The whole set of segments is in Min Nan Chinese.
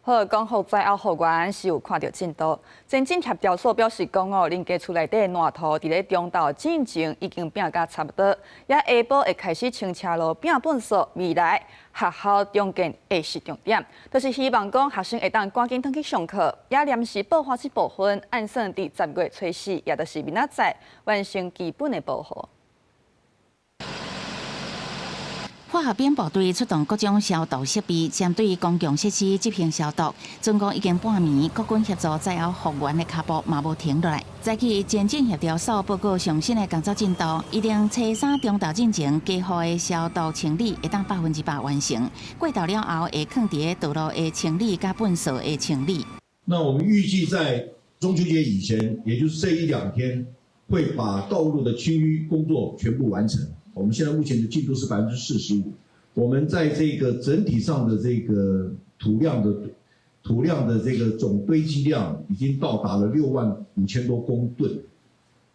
好，講予災後復原是有看著進度。前進協調所表示講哦，恁家厝內底爛塗佇咧中晝進前已經拚甲差不多，也下晡會開始清車路、拚糞埽。未來學校重建會是重點，就是希望講學生會當趕緊轉去上課，也臨時報花這部分，按算佇10月初四，也就是明仔載完成基本的保護。化學品部隊出動各種消毒設備，針對公共設施執行消毒。總共已經半暝，國軍協助災後復原的跤步嘛無停落來。早起前進協調所報告上新的工作進度，預定初三中晝進前，街號的消毒清理會當100%完成。過晝了後，會囥佇道路的清理佮糞埽的清理。那我們預計在中秋節以前，也就是這一兩天，會把道路的清淤工作全部完成。我們現在目前的進度是45%，我們在這個整體上的這個土量的這個總堆積量已經到達了6萬5千多公噸，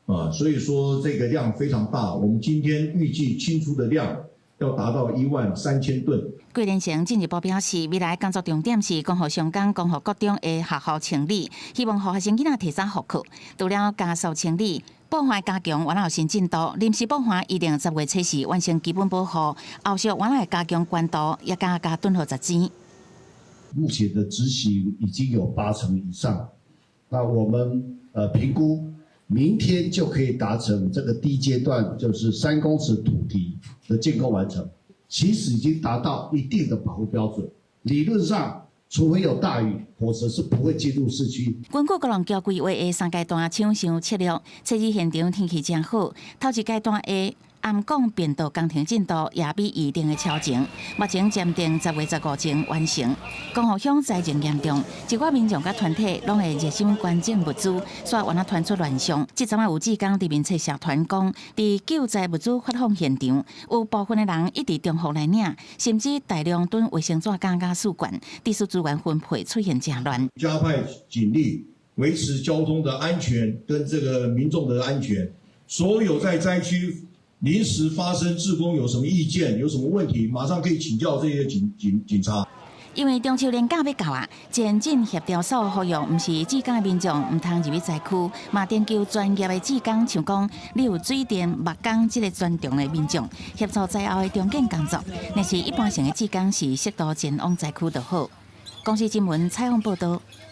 啊，所以說這個量非常大。我們今天預計清除的量要達到1萬3千噸。桂連成進一步表示，未來工作重點是光復上港、光復國中的學校清理，希望予學生囡仔提早復課。除了加速清理，補還加強，原來有新進度。臨時補還預定10月初四完成基本保護，後續原來加強關注，也加加囤好十錢。目前的執行已經有八成以上，那我們評估明天就可以達成這個第一階段，就是3公尺土堤的建構完成。其實已經達到一定的保護標準，理論上，除非有大雨，否則是不會進入市區。根據高雄橋規劃的三階段搶修策略，初二現場天氣真好，頭一階段的暗港便道工程進度也比預定的超前，目前暫定10月15前完成。光復鄉災情嚴重，一寡民眾佮團體攏會熱心捐贈物資，煞原來傳出亂象。這陣仔有志工佇面冊社團講，佇救災物資發放現場，有部分的人一直重複來領，甚至大量囤衛生紙佮試管，致使資源分配出現誠亂。加派警力維持交通的安全跟這個民眾的安全，所有在災區臨時發生志工有什麼意見、有什麼問題，馬上可以請教這些警察。因為中秋連假欲到啊，前進協調所呼籲，毋是志工的民眾毋通入去災區，嘛徵求專業的志工，像講你有水電木工這个專長的民眾，協助災後的重建工作。若是一般性的志工是適度前往災區就好。公視新聞採訪報導。